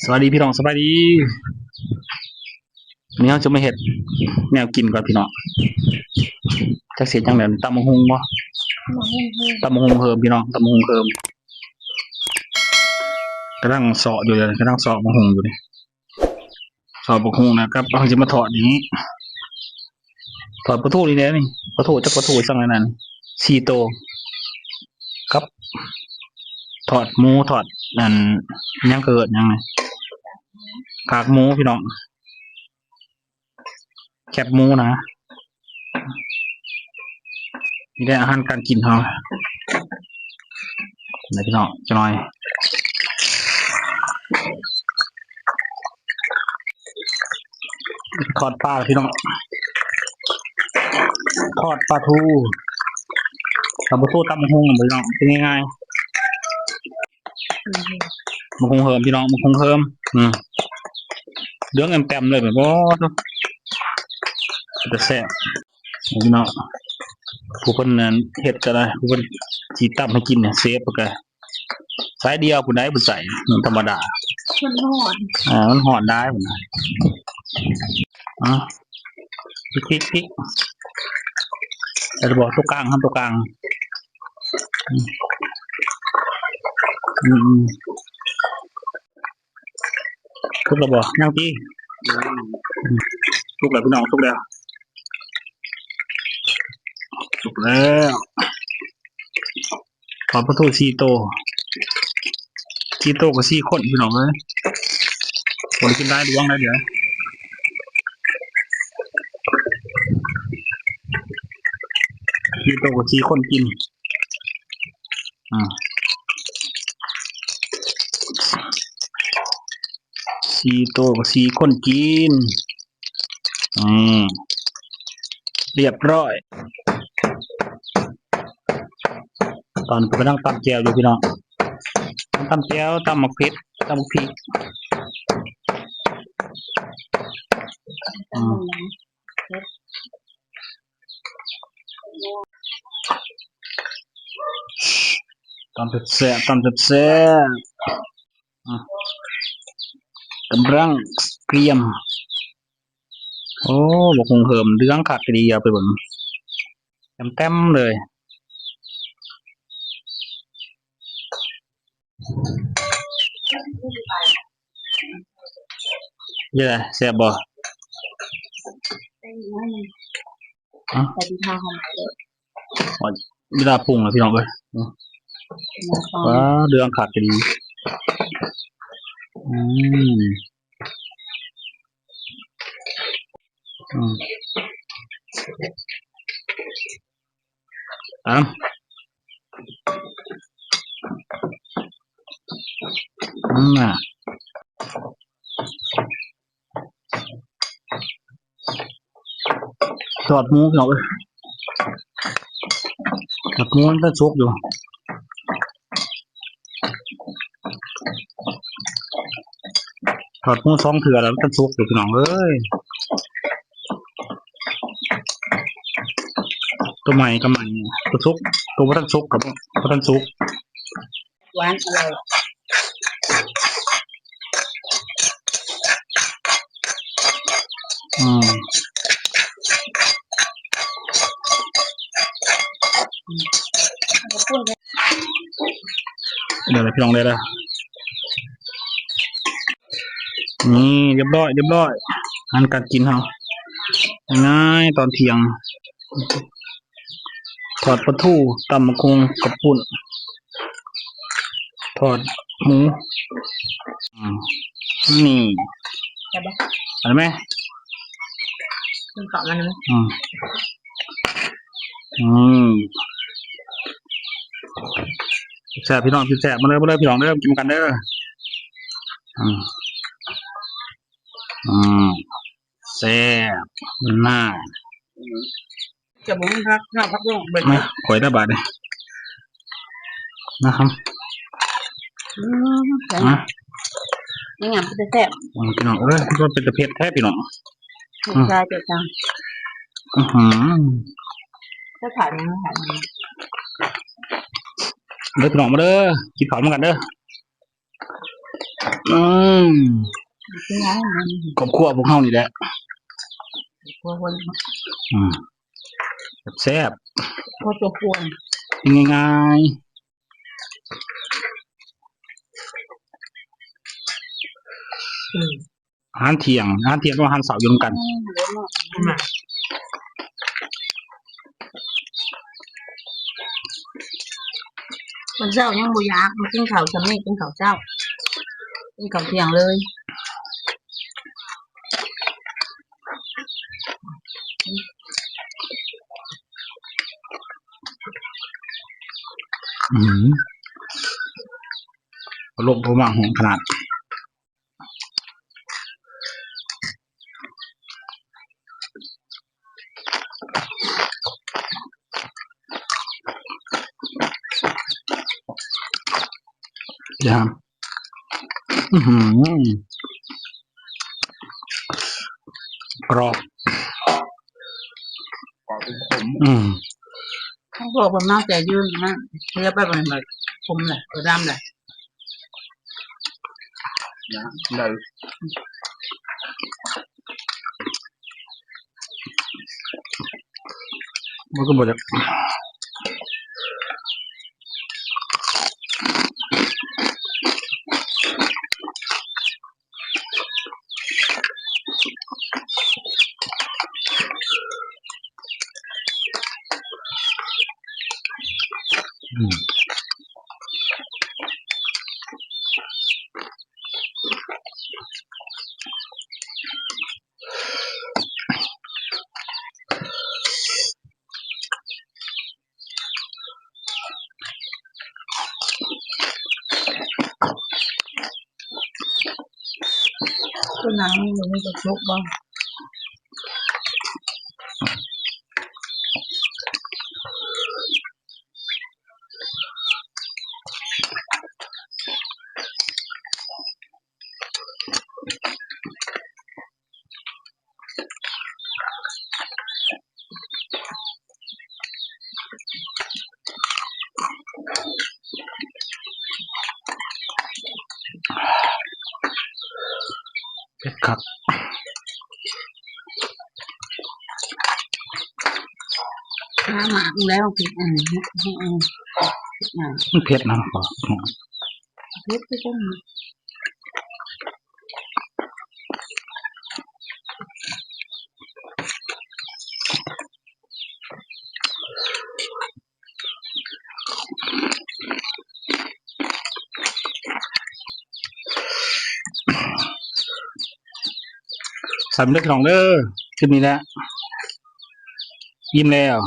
ສະບາຍດີພີ່ນ້ອງ ສະບາຍດີ. ມື້ນີ້ເຮົາຈະມາເຮັດແນວກິນກ່ອນພີ່ນ້ອງ. ຈັກຊິເຮັດຫຍັງແດ່ ຕຳບັກຫຸ່ງບໍ່? ຕຳບັກຫຸ່ງເຮີມພີ່ນ້ອງ ຕຳບັກຫຸ່ງເຮີມ. ກຳລັງເຊາະຢູ່ ກຳລັງເຊາະບັກຫຸ່ງຢູ່ນີ້. ຊອກບັກຫຸ່ງນະ ກັບເຮົາຊິມາທອດນີ້ ທອດປາທູນີ້ແຫຼະນີ້ ປາທູ ຈັກປາທູຊັ້ນນັ້ນ ສີ່ໂຕ ກັບທອດໝູ ທອດອັນ ຫຍັງ ເອີ້ນຫຍັງນີ້ ກາກໝູພີ່ນ້ອງ ແຄບໝູນະ. ນີ້ແຫຼະອາຫານການກິນເຮົາ ນີ້ພີ່ນ້ອງ ຈັກໜ້ອຍ ທອດປາພີ່ນ້ອງ ທອດປາທູ ຕຳປາທູ ຕຳບັກຫຸ່ງພີ່ນ້ອງ ກິນງ່າຍໆ. ບັກຫຸ່ງເຮີມພີ່ນ້ອງ ບັກຫຸ່ງເຮີມ ອືມ ເຫຼືອງແອມແປມເລີຍ ໂອ້ ເປັນຕາແຊບພີ່ນ້ອງ. ຜູ້ເພິ່ນນັ້ນເຮັດກໍໄດ້ ຜູ້ເພິ່ນຊິຕຳໃຫ້ກິນ ເຊຟເພິ່ນກໍສາຍດຽວພຸ້ນໃດ໋ ບໍ່ໃສ່ ມັນທຳມະດາ ມັນຮ້ອນ ອ່າ ມັນຮ້ອນຫຼາຍພຸ້ນນະ. ອ່າ ພິກໆໆ ແລ້ວບໍ່ ຕົວກາງ ທຳຕົວກາງ ອືມ ອືມ ສຸກແລ້ວບໍ່? ຍັງຕິ? ອືມ ອືມ ສຸກແລ້ວພີ່ນ້ອງ ສຸກແລ້ວ ສຸກແລ້ວ. ທອດປາທູສີ່ໂຕ ສີ່ໂຕກໍສີ່ຄົນພີ່ນ້ອງເອີຍ ບໍ່ໄດ້ກິນຫຼາຍດວງໃດ໋ ດຽວ ສີ່ໂຕກໍສີ່ຄົນກິນ. ອ່າ ສີ່ໂຕກໍສີ່ຄົນກິນ ອືມ ລຽບຮ້ອຍ. ຕອນນີ້ກຳລັງຕຳແຈ່ວຢູ່ພີ່ນ້ອງ ຕຳແຈ່ວ ຕຳໝາກເຜັດ ຕຳໝາກພິກ ອືມ ຕຳແຊບໆ ຕຳແຊບໆ ອືມ ກຳລັງກຽມ ໂອ້ ບັກຫຸ່ງເຮີມເຫຼືອງຄັກອີ່ຫຼີ ເອົາໄປເບິ່ງ ແຕ້ມໆເລີຍ. ເປັນໃດ ແຊບບໍ່? ຮະ ໃສ່ທີ່ທາຫອມເດີ ເວລາປຸງແລ້ວພີ່ນ້ອງເອີຍ ອືມ ວ້າ ເຫຼືອງຄັກອີ່ຫຼີ ອືມ ອືມ ຕຳ ອືມ ທອດໝູພີ່ນ້ອງເອີຍ ທອດໝູມັນຍັງສຸກຢູ່ ທອດໝູສອງເທື່ອແລ້ວ ມັນຍັງສຸກຢູ່ພີ່ນ້ອງເອີຍ ຕົວໃໝ່ກໍໃໝ່ ຕົວສຸກ ຕົວບໍ່ທັນສຸກກໍບໍ່ທັນສຸກ. ຫວານອະລ່ອຍ ອືມ ເອົາໄປປຸງເລີຍ ໄດ້ແລ້ວພີ່ນ້ອງ ໄດ້ແລ້ວ ນີ້ ລຽບຮ້ອຍ ລຽບຮ້ອຍ ອາຫານການກິນເຮົາ ງ່າຍໆ ຕອນທ່ຽງ. ທອດປາທູ ຕຳບັກຫຸ່ງ ເຂົ້າປຸ້ນ ທອດໝູ ອືມ ນີ້ ແຊບບໍ່? ເອົາໄດ້ໄໝ? ກິນເຂົ້າມັນໄດ້ໄໝ? ອືມ ອືມ ແຊບພີ່ນ້ອງ ກິນແຊບ ມາເດີ ມາເດີພີ່ນ້ອງເດີ ກິນນຳກັນເດີ ອືມ ອືມ ແຊບ ໜ້າ ຈະບໍ່ມີຜັກ ຫາຜັກລົງເບິດ ມາ ຂ້ອຍໄດ້ບາດນີ້ ນະຄັບ ອືມ ມາ ນີ້ຫຍັງເປັນຕາແຊບ ອືມ ພີ່ນ້ອງເອີຍ ມັນເປັນຕາເຜັດແທ້ພີ່ນ້ອງ ອືມ ໃຊ່ ເປັນຈັ່ງ ອືຫື ໄດ້ຂາຍ ໄດ້ຂາຍ ເດີພີ່ນ້ອງ ມາເດີ ກິນເຂົ້ານຳກັນເດີ. ອືມ ກິນຫຍັງມັນ ຄອບຄົວພວກເຮົານີ້ແຫຼະ ຄອບຄົວຄົນ ອືມ ແຊບໆ ຄົວຕົວກວນ ກິນງ່າຍໆ ອືມ ອາຫານທ່ຽງ ອາຫານທ່ຽງກັບອາຫານເຊົ້າຢູ່ນຳກັນ ອືມ ຕອນເຊົ້າຍັງບໍ່ຢາກ ມາກິນເຂົ້າຊ່ຳນີ້ ກິນເຂົ້າເຊົ້າ ກິນເຂົ້າທ່ຽງເລີຍ ອືມ ລົມໂທມາແຮງຂະໜາດ. ອືຫື ກຣອບ ອືມ ຂອງພວກເພິ່ນເມົາແຕ່ຍືນນະ ເສຍໄປບໍ່ໄດ້ ຂົມແຫຼະ ກໍດຳແຫຼະ ໄດ້ ມັນກໍບໍ່ຢາກ ອືມ ຄືໜັງມັນບໍ່ມີກະທົບບໍ່? ເຜັດຄັກ ມາ ມາແລ້ວ ເຜັດ ອືມ ມັນເຜັດນະ ເຜັດຄືກັນ. ສ່ຳເດີ້ພີ່ນ້ອງເດີ້ ຄລິບນີ້ແຫຼະ ອີ່ມແລ້ວ.